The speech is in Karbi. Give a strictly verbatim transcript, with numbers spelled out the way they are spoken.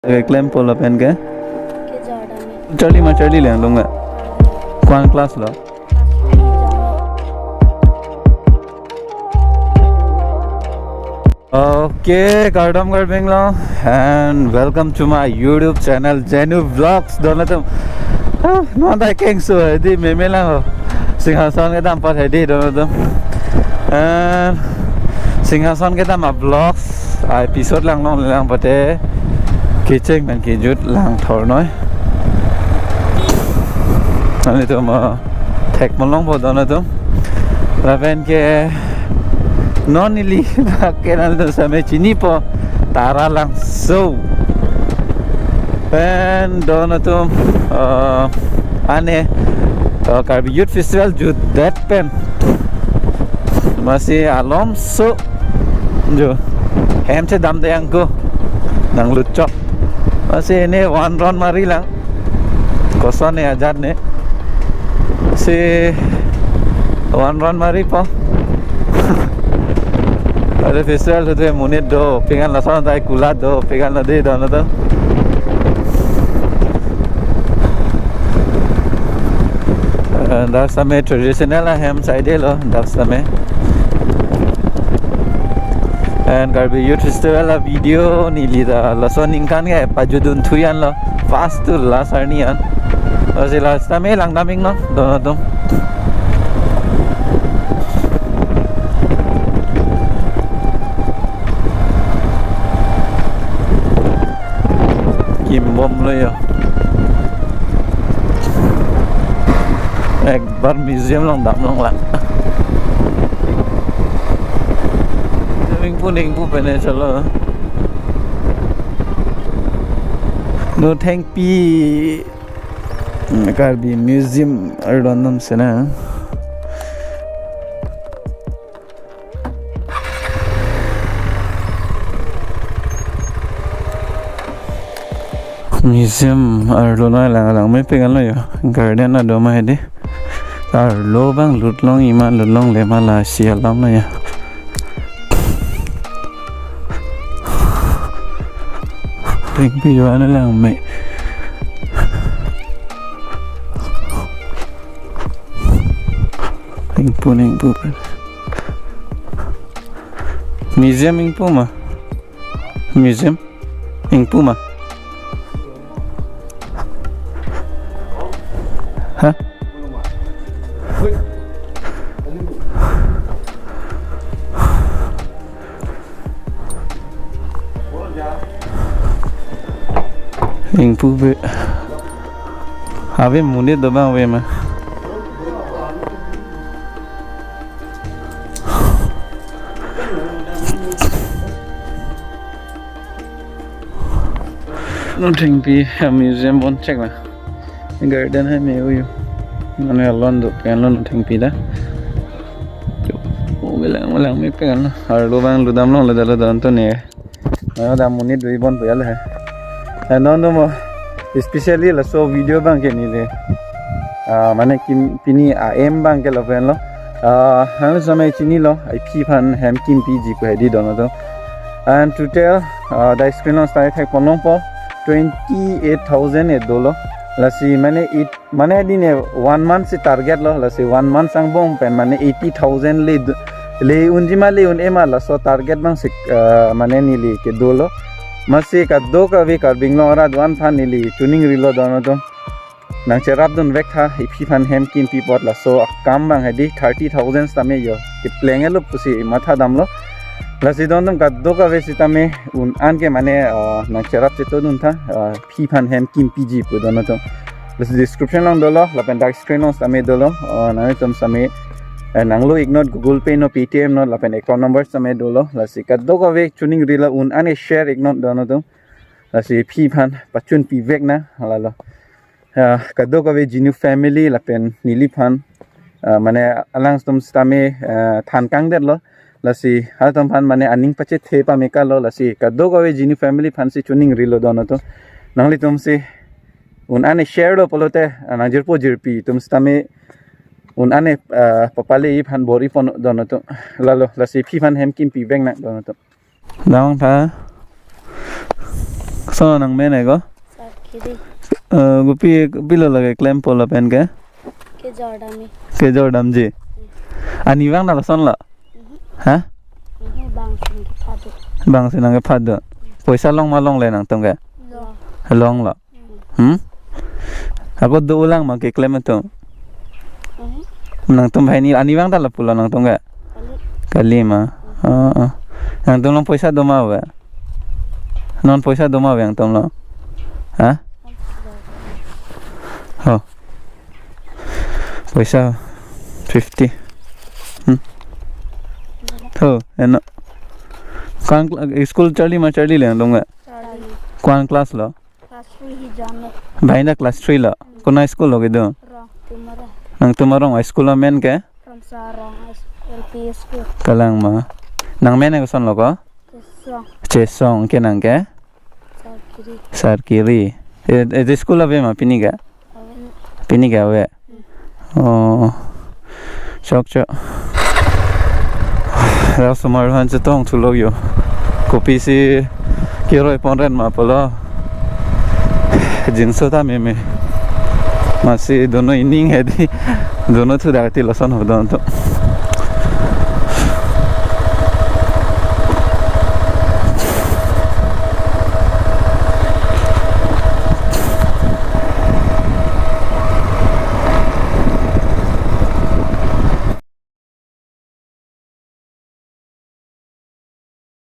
Keklem po lapen ke? Ke Jordan. Charli ma, Charli le angdong nggak? Kwan class lo? Okay, kardom kardom lo, and welcome to my YouTube channel, Jenu Vlogs, don atum. Ah, non ta kengso hedi, meme lang ho. Singhason kedam pat hedi, don atum. And Singhason kedam a-vlogs, a-episode lang long lang pate. Kecheng pen kejut lang thor noi. Nanglitum, uh, thek malong po don atum. Lapen ke non neli dak ke nanglitum same chini po Taralangso. Pen don atum, uh, ane, uh, Karbi Youth Festival jutdet pen. Masi alomso jo hem chedamde angko nanglut chok. Masi ne one round mari lang. Koson ne ajat ne. Si one round mari po. Ade festival tu monit do, pingan lason tai kula do, pingan lo de don atum. Eh, dak same traditional ahem side lo, dak same. And Karbi Youth Festival a-video neli ta lason ningkan ke pajutdun thu an lo, first to last arni an. Lasi last time lang daming no, don atum. Kimbom lo yo. Ekbar museum along dam long lang. Ingpu ingpu pen cholo. Nothengpi Karbi Museum arlo nam sena. Museum arlo na lang lang me pengan lo yo. Garden ado ma hedi. Arlo abang lut long, iman lut longle ma lasi alam na ya. Ingpu yo ane lang me. Ingpu ingpu pen. Museum ingpu ma? Museum ingpu ma? Ha? Ingpu ave. Ave monit do abang ave ma. Nothengpi museum bon chek na. Garden hai me uyu. Mane alon do pen lo Nothengpi ta. O belang belang me pen lo. Arlo abang lut dam long le dalo don to ne. Ayo da monit dui bon puyal hai. Eh, non do mo, especially laso video abang ke neli. Ah, mane kim pini a-aim abang ke lapen lo. Ah, hang samai chinilo, ai phi aphan hem kimpiji pu hedi don atum. And total, ah, dak screen along start thek pon long po, twenty eight thousand e dolo. Lasi mane it Mane dine one month si target lo, lasi one month angbong pen mane eighty thousand le d-, le unji ma le un-e ma laso target abang si, eh, mane neli ke dolo. Masi kadokave Karbi Anglong arat do-an aphan neli choningrilo don atum. Nangcherap dunvek tha, iphi aphan hem kimpi apot laso akam abang hedi thirty thousand tame yo. Kepleng-et lo pusi matha damlo. Lasi don atum kadokave sitame un-an ke mane, eh, nangcherap cheto dun tha, eh, phi aphan hem kimpiji pu don atum. Lasi description along dolo, lapen dak screen along tame dolo, oh, nangtum tame, eh, nanglo iknon Google Pay non, Paytm non, lapen account number tame dolo, lasi kadokave choningrilo un-an e share iknon don atum. Lasi phi aphan pachunpivek nang, lalo. Ah, kadokave Jinu family lapen neliphan, ah, mane alangtum tame, ah, than kangdetlo. Lasi halatum aphan mane aning pachethe pameka lo, lasi kadokave Jinu family aphan si choningrilo don atum. Nanglitum si un-an e share lo pulote, ah, nangjirpo jirpi atum tame un-an e, ah, papale-i aphan bor-i pon don atum. Lalo, lasi phi aphan hem kimpivek nang don atum. Dang tha. Koson nangmen ko? Sarkiri. Eh, kopi, kopilo lake klempo lapen ke? Kejor damji. Kejor damji. Arnivang ta lason lo? Mhm. Ha? Mhm, bang si nangkephat do. Bang si nangkephat do. Poisa long ma longle nangtum ke? Long. Long lo. Hmm? Ako do-olang ma keklem atum? Mhm. Nangtum banghini arnivang ta lapu lo nangtum ke? Kali. Kali ma. Oh, oh. Nangtum along poisa do ma ave? Non poisa do ma ave nangtum along? Ha? Oh. Poisa fifty. Hmm. Oh, eno. Ko-an cl-, school charli ma charlile nangtum ke? Charli. Ko-an class lo? Class three hi jano. Banghini class three lo. Konat school lo kedo? Rong, Tumarong. Nangtum arong, school amen ke? Ramsa Rong L P School. Kalang ma. Nangmen koson lo ko? Chesong. Chesong, ke nang ke? Sarkiri. Sarkiri. E, e, school ave ma pini ke? Ave. Pini ke ave? Oh. Chok chok. Dak osomar aphan chetong thulo yo. Kopisi keroi ponren ma pulo. Jingso ta meme. Masi dono ining hedi. Dono thu dak ti lason ho don to.